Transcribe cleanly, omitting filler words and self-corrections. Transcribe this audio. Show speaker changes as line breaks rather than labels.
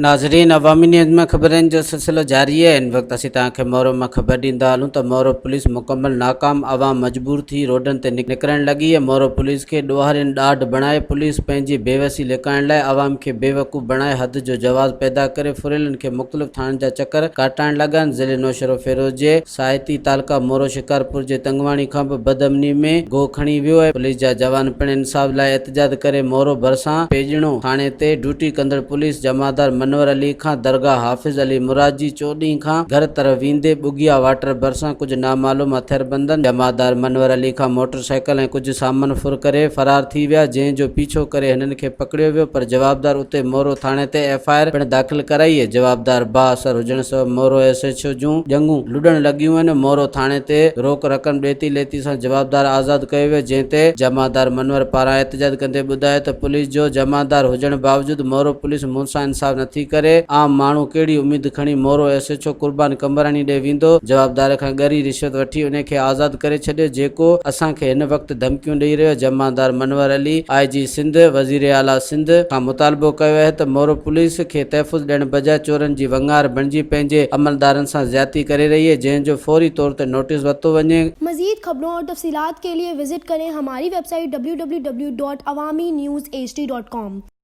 ناظرين عوامي نيوز ۾ خبرن جو سلسلو جاري آهي هن وقت اسين توهان کي مورو مان خبر ڏيندا هلون ته مورو پوليس مڪمل ناڪام عوام مجبور ٿي روڊن تي نڪرڻ لڳي ۽ مورو پوليس کي ڏوهارين ڏاڍ بڻائي پوليس پنهنجي بيوسي لڪائڻ لاء عوام کي بيوقوف بڻائي حد جو جواز پيدا ڪري ڦريلن کي مختلف ٿاڻن جا چڪر ڪاٽائڻ لڳا آهن ضلعي نوشهروفيروز جي ساهتي تعلقه مورو شڪارپور جي تنگواڻي کان به بدامني ۾ گوء کڻي ويو ۽ پوليس جا جوان پڻ انصاف لاء احتجاج ڪري مورو ڀرسان پيڄڻو ٿاڻي تي ڊيوٽي ڪندڙ پوليس جمعدار منور علي کان درگاهه حافظ علي مراد جي چوڏهين کان گهر طرف ويندي ٻگهيا واٽر ڀرسان ڪجهه نامعلوم هٿياربندن جمعدار منور علي کان موٽر سائيڪل ۽ ڪجهه سامان ڦر ڪري فرار ٿي ويا جنهن جو پيڇو ڪري هنن کي پڪڙيو ويو پر جوابدار اتي مورو ٿاڻي تي ايف I R پڻ داخل ڪرائي اهي جوابدار بااثر هجڻ سبب مورو ايس ايڇ او جون ڄنگهون لڏڻ لڳيون آهن، مورو ٿاڻي تي روڪ رقم ڏيتي ليتي سان جوابدار آزاد ڪيو ويو، جنهن تي جمعدار منور پاران احتجاج ڪندي ٻڌايو ته پوليس جو جمعدار هجڻ باوجود مورو پوليس مون سان انصاف نٿي ڪري، عام ماڻهو ڪهڙي اميد کڻي Moro S H O Qurban Qambrani ڏي ويندو، جوابدار کان ڳري رشوت وٺي انهي کي آزاد ڪري ڇڏيو، جيڪو اسان کي هن وقت ڌمڪيون ڏئي رهيو، جمعدار منور علي آء جي سنڌ، وزيراعليٰ سنڌ کان مطالبو ڪيو آهي ته مورو پوليس کي تحفظ ڏيڻ بجاء چورن جي ونگار بڻجي پنهنجي عملدارن سان زيادتي ڪري رهي آهي جنهن جو فوري طور تي نوٽيس ورتو وڃي.
مزيد خبرون اور تفصيلات کے لئے وزٽ ڪرين ھماري web site www.awamiNewsHD.com.